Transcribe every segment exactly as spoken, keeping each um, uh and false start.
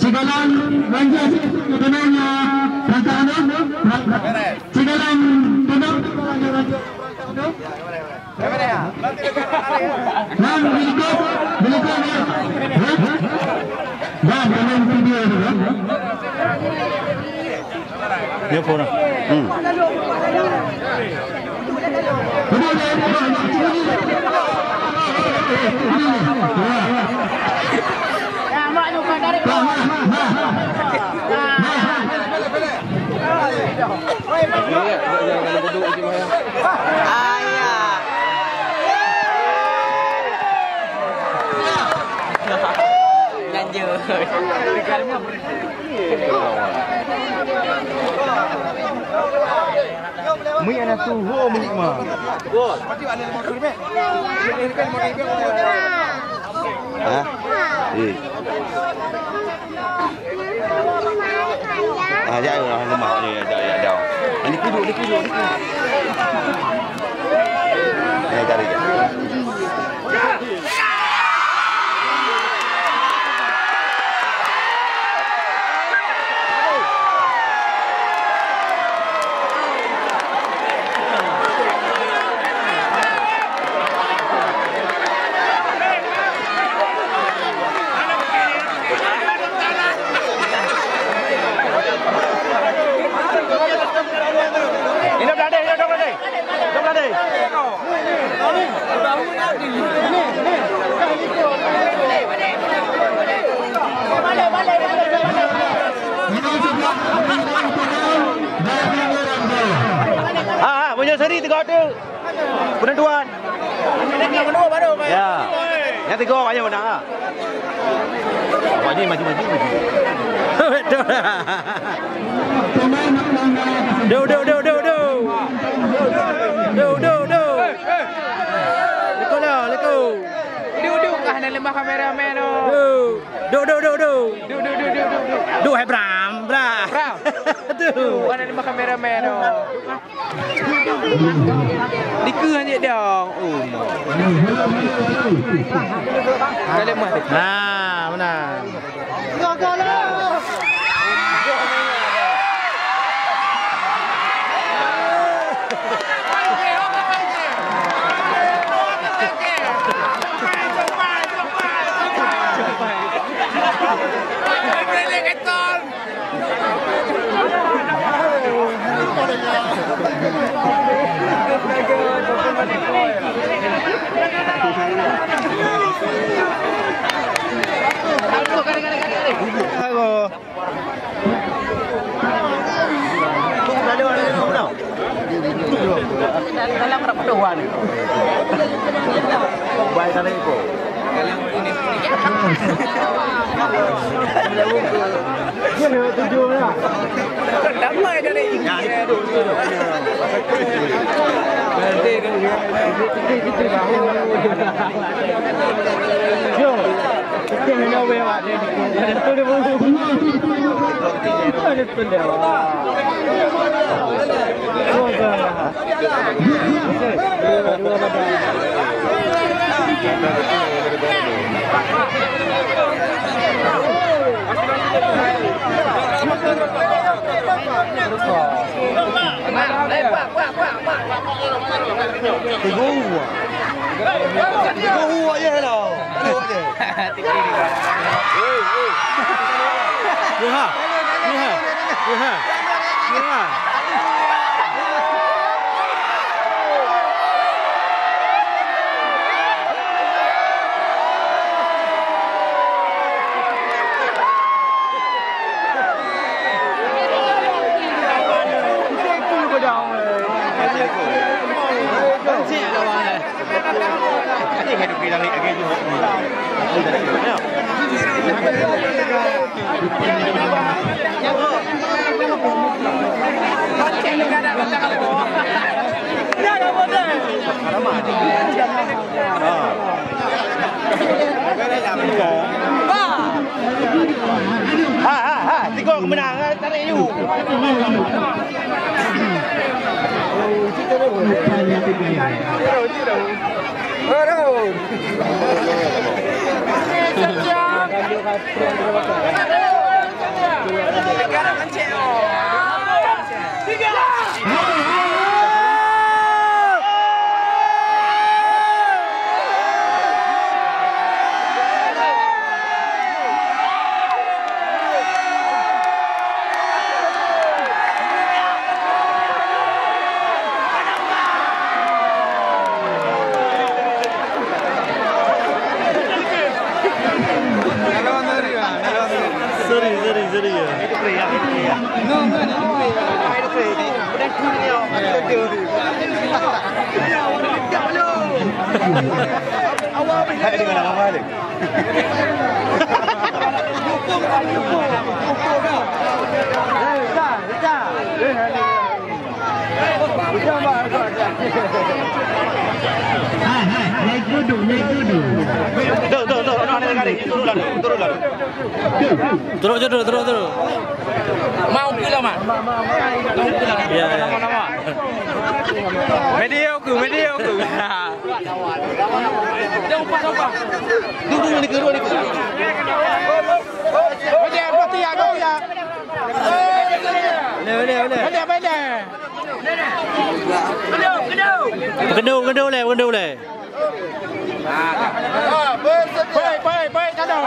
Sigohlom ranjau, sigohlom ranjau. Sigohlom ranjau. Bang, berikut, berikut, ya. Ya, dalam video, ya. Dia pun. Hmm. Ayah. Lanjut. Mui anak tuho mui ma. Ha? Eh. Ah, jauh lah, lemah ni, jauh, jauh, jauh. Ni kuduk, ni kuduk, ni kuduk. Ni cari je. Ini belakang, ini belakang. Ha, ha, meunyoe seri tiga tu. Penentuan. Ya. Yang tiga awak yang menang ah. Maju, maju, maju, maju. Betul. Do, do, do, do, do. Do, do, do. Leko lah, leko. Duh, duh, ah, nak lemah kameramen tu. Duh. Duh, duh, duh, duh. Duh, duh, duh, duh, duh, duh. Duh, hai Bram, Bram. Bram. Duh. Duh, ah, nak lemah kameramen tu. Dikeue hanjeuet dong. Oh, ma. Ka lemah tu. Nah, beuna. Dalam rap doang ni. Bai sana iko. Damai dari. Yo. Tiga uwa. Tiga uwa je lah. Tiga uwa je. Yuha. Yuha. Yuha. Yuha. Ha, ha, ha, tiga kemenangan, tarik you. Sorry, sorry, sorry, ya. Hai, hai, naik duduk, naik duduk. Duduk, duduk, duduk, duduk, duduk, duduk, duduk. Trok je, trok, trok, trok. Mau ke lah, Mak? Mau ke lah. Ya, ya. Nama, nama. Media aku, media aku. Dah upah, dah upah. Duduk ni, duduk ni. Boleh, boleh, boleh. Boleh, boleh, boleh. Kendor, kendor le, kendor le. Baik, baik, baik, sana.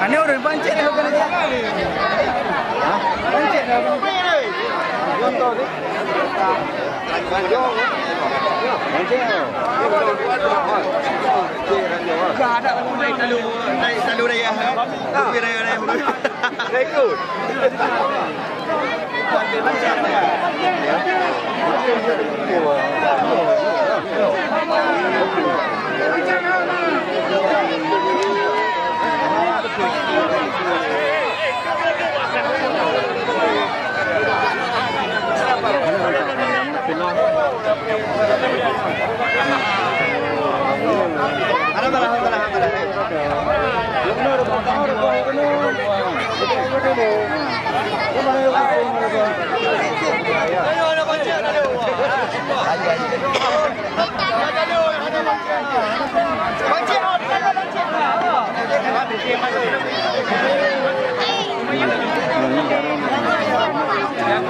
Ane ureueng pancet dah bukan aja. Pancet dah bukan aja. Ka ada talu, talu dayah. Tapi dayah, dayah. Ikut.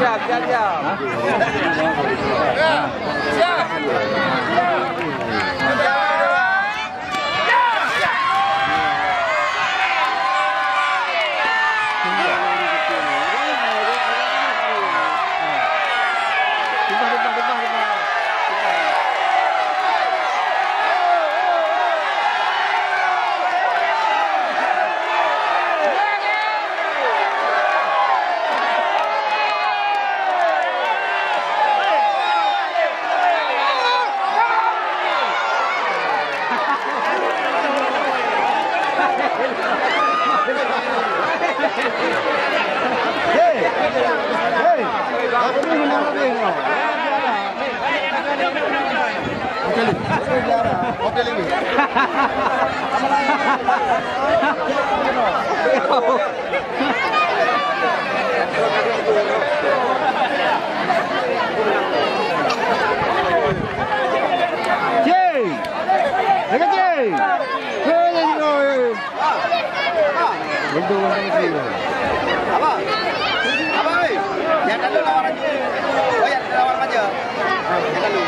Siap, siap, siap, siap. Cing! Jaga, Cing! Hei, Cing! Betul, Cing! Apa? Apa, oi? Yang lalu lawan aja. Oh, yang lawan aja. Yang lalu.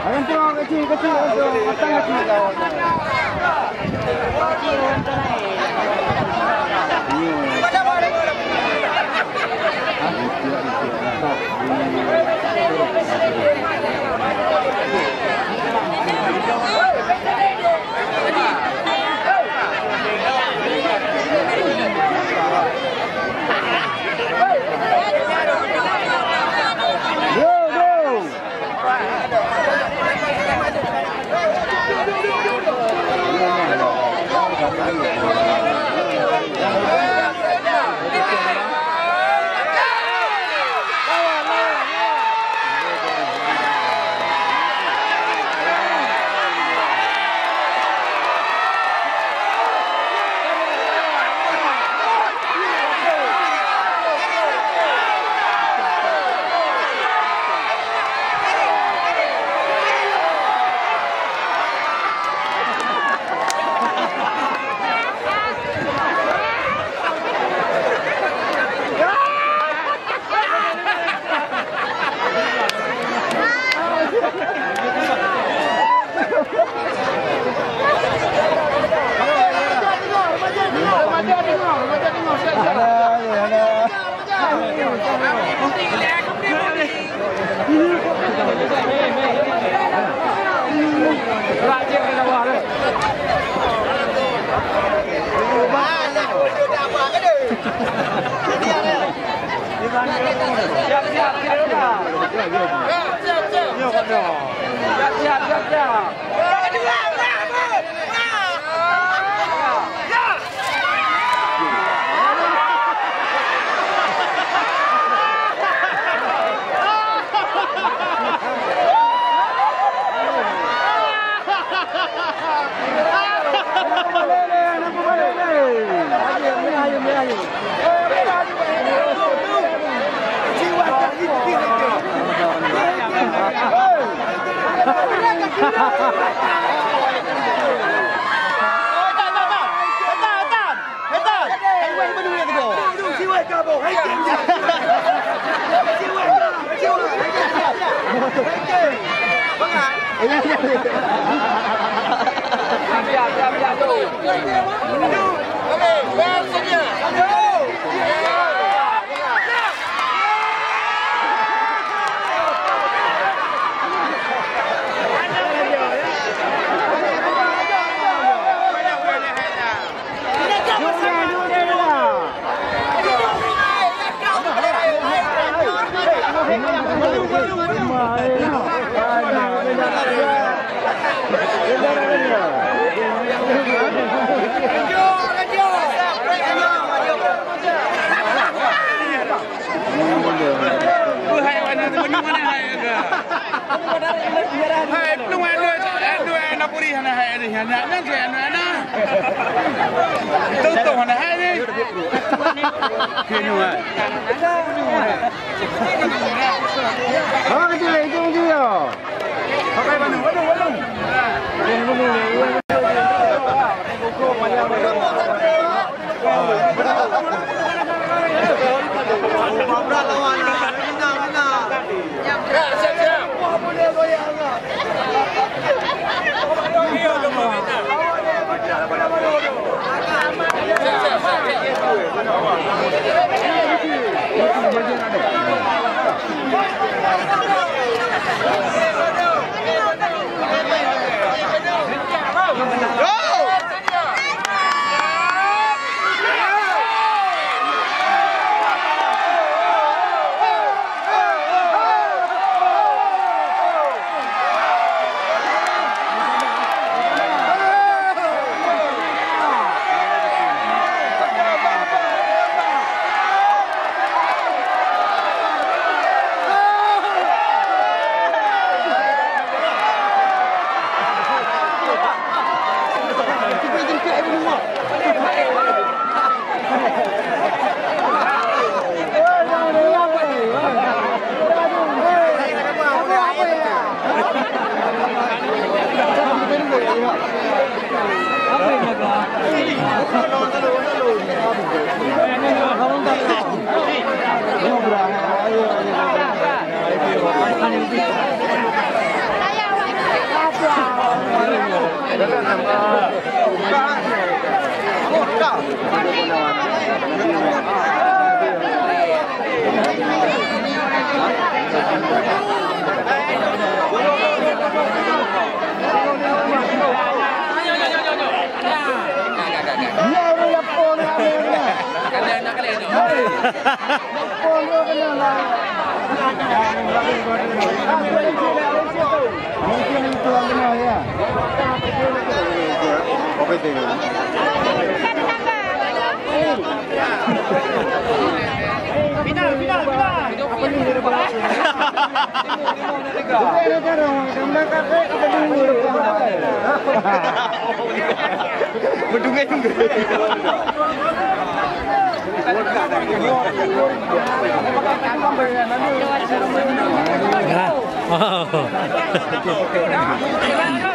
Orang tua kecil, kecil, orang tua, orang tua kecil. Yo, yo. Hai, penuh aduh, aduh, anak puri hana hai, aduh, anak, anak, anak, anak. Tutup hana hai ni. Kini, hai. Ha, kecil, itu, itu, ya. Pakai banu, banu, banu.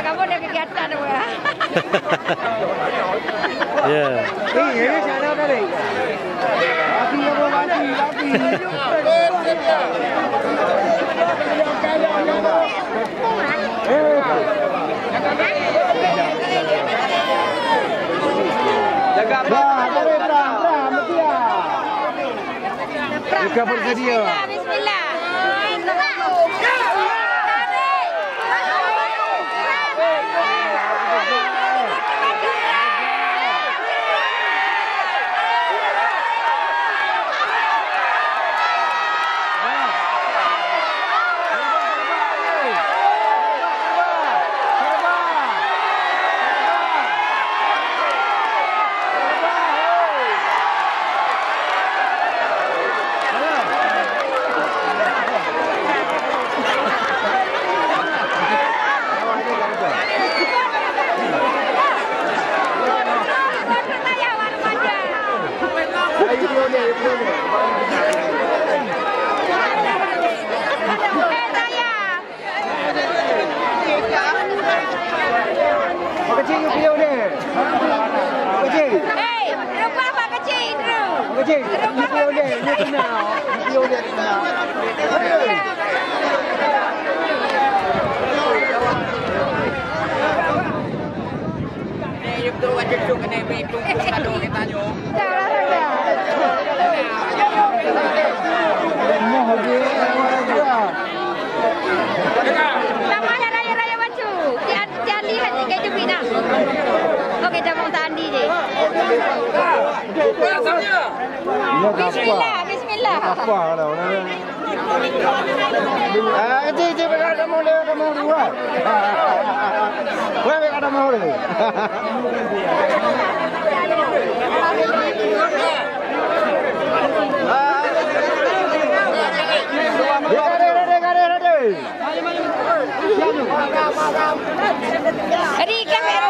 Kamu dah kegiatan apa? Ya. Buka persedia. Bismillah. Tambah dah raya-raya bacut. Tian, tian di hati kayu bina. Oke, jamong tandi je. Bismillah, bismillah. Apa dah? Ah, itu, itu, ada mau dia, ada mau dia. Weh, ada mau dia. Ready, ready, ready, ready. Ready, kamera.